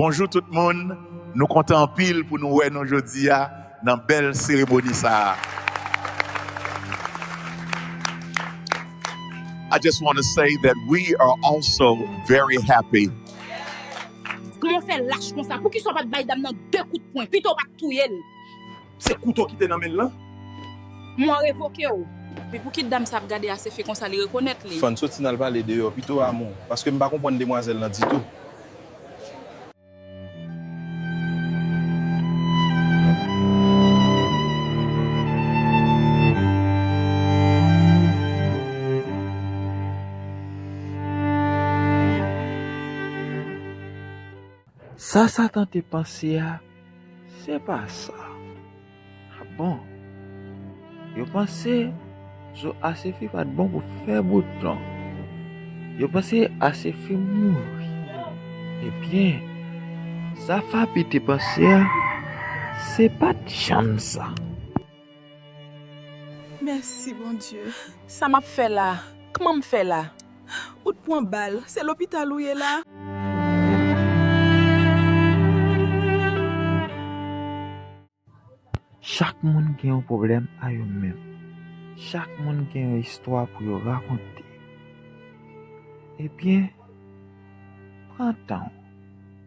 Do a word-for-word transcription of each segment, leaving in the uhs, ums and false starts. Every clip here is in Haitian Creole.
Bonjou tout moun, nou kontan anpil pou nou wè nou jodi a nan bèl seremoni sa a. I just want to say that we are also very happy. Kòman w fè lach konsa? Poukisa w pa t bay dam nan de kout pwen? Pito w pa t touye l. Se kouto ki te nan men l lan. Mwen revoke w. Men pou ki dam sa ap gade Asefi konsa li rekonèt li? Fann soti n al pale deyò pito amou, paske m pa konprann demwazèl lan ditou. Sa Satan te panse a, se pa sa. Ah bon? Yo panse zo Asefi pa t bon pou fè bouton. Yo panse Asefi mouri. Ebyen, sa Fabi te panse a, se pa t janm sa. Mèsi Bondye. Sa m ap fè la? Kman m fè la? Ou t pran bal, se lopital ou ye la? Chak moun gen yon pwoblèm a yo menm. Chak moun gen yon istwa pou yo rakonte. Ebyen, pran tan w,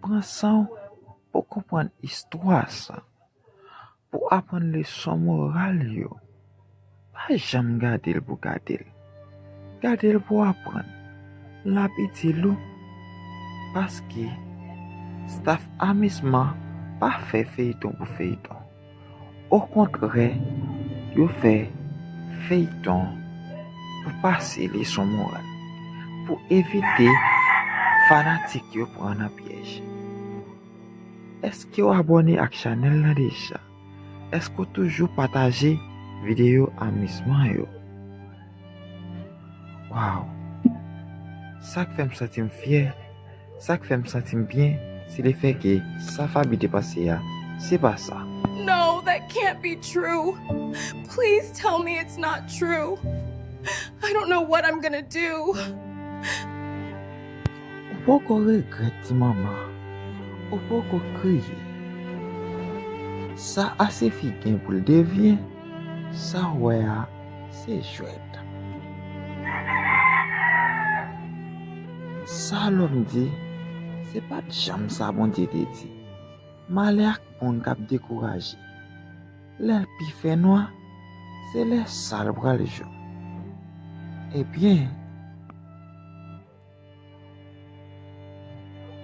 pran san w pou w konprann istwa sa, pou w aprann leson moral yo. Pa janm gade l pou gade l. Gade l pou w aprann. L ap itil ou. Paske staf Amizman pa fè feyton pou feyton. Okontrè, yo fè feyton pou pase leson moral, pou evite fanatik yo pran nan pyèj. Èske w abòne ak chanèl la deja? Èske w toujou pataje videyo amizman yo? Waw! Sa k fè m santi m fyè, sa k fè m santi m byen, se lefètke sa Fabi te panse a, se pa sa. No, that can't be true. Please tell me it's not true. I don't know what I'm gonna do. Ou poko regrèt ti manman, ou poko kriye. Sa Asefi gen pou l devyen, sa w wè a se jwèt. Sa lòm di, se pa t janm sa Bondye te di. Malè ak moun k ap dekouraje. Lè l pi fè nwa, se lè sa l pral jou. Ebyen,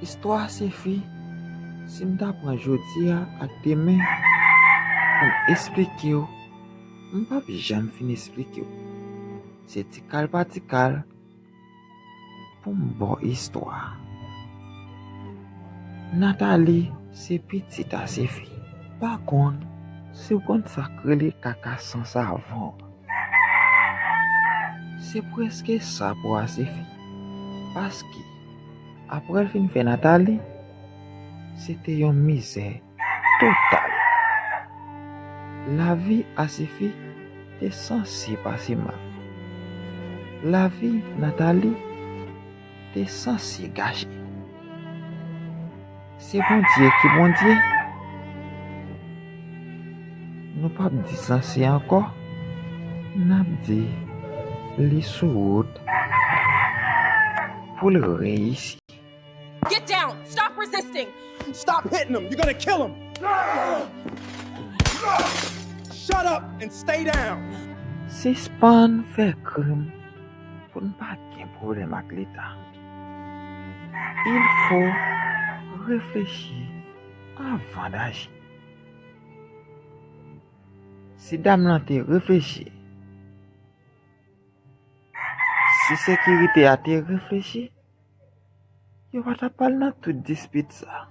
istwa Asefi, si m ta pran jodi a ak demen pou m esplike w, m p ap janm fin esplike w. Se ti kal pa ti kal pou m ba w istwa. Nathalie se pitit Asefi. Pa konn si w konn sa k rele kaka san savon. Se prèske sa pou Asefi. Paske, apre l fin fè Nathalie, se te yon mizè total. Lavi Asefi te sanse pase mal. Lavi Nathalie te sanse gache. Se Bondye ki Bondye? Nou p ap di sanse ankò, n ap di li sou wout pou l reyisi. Get down! Stop resisting! Stop hitting him! You're gonna kill him! Shut up and stay down! Sispann fè krim pou n pa gen pwoblèm ak Leta. Il faut réfléchir avant d'agir. Si dam lan te reflechi, si sekirite a te reflechi, yo pa t ap pral nan tout dispit sa.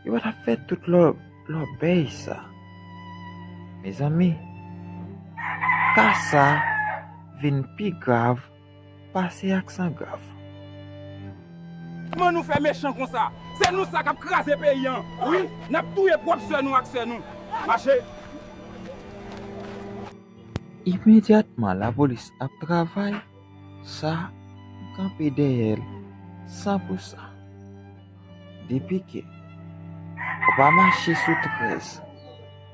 Yo pa t ap fè tout lò, lòbèy sa. Mezanmi, ka sa vin pi grav pase ak san grav. Kòman nou fè mechan konsa? Se nou sa k ap kraze peyi an. Wi, n ap touye pwòp sè nou ak sè nou. Mache. Imedyatman lapolis ap travay, sa, m kanpe dèyè l san pou san. Depi ke ou pa mache sou trèz,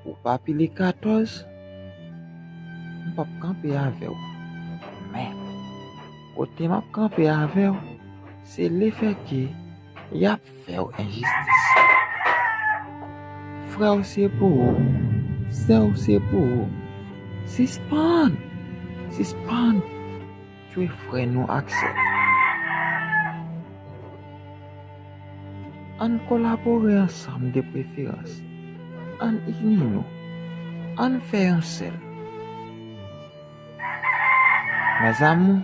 ou pa pile katòz, m p ap kanpe avè w. Men, kote m ap kanpe avè w, se lefètke y ap fè w enjistis. Frè w se pou ou, sè w se pou ou. Sispann! Sispann tchwe frè nou ak sè nou. Ann kolabore ansanm de preferans. Ann ini nou. Ann fè yon sèl. Mes amours,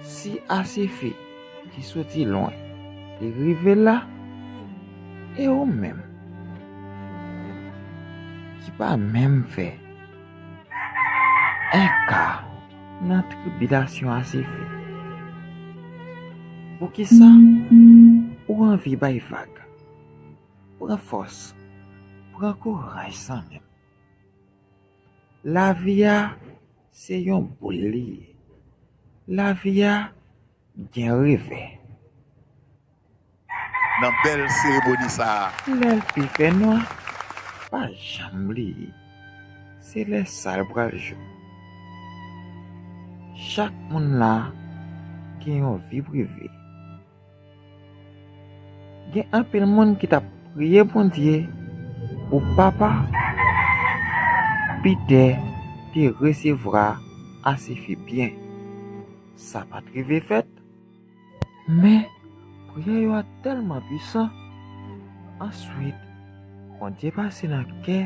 si Asifi ki soti lwen li rive la, e ou menm ki pa menm fè enka nan tribilasyon Asifi, poukisa ou anvi bay vag? Pran fòs, pran kouraj zanmi m. Lavi a se yon boul li ye. Lavi a gen revè. Nan bèl seremoni sa a, lè l pi fè nwa, pa janm bliye, se lè sa l pral jou. Chak moun la gen yon vi prive. Gen anpil moun ki t ap priye Bondye pou papa Pitè te resevwa Asifi byen. Sa pa t rive fèt, men priyè yo a tèlman pwisan. Answit, Bondye pase nan kè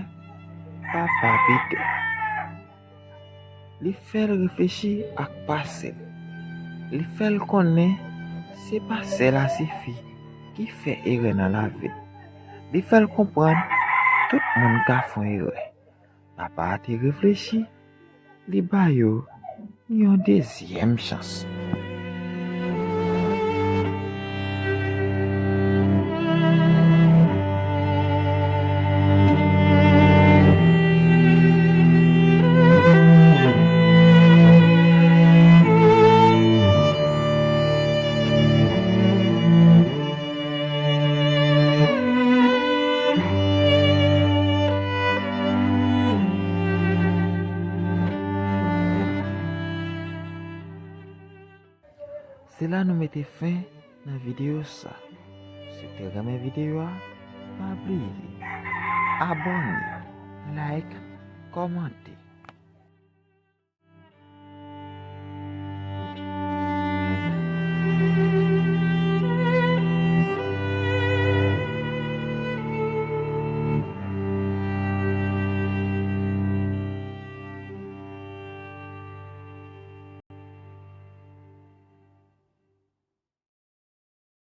papa Pitè. Li fè l reflechi ak pa sè l. Li fè l konnen se pa sè l Asifi ki fè erè nan lavi l. Li fè l konprann tout moun ka fè yon erè. Papa a te reflechi, li ba yo yon dezyèm chans. Se la nou mete fen nan videyo sa. Si w te renmen videyo a, pa bliye abòne, like, kòmante.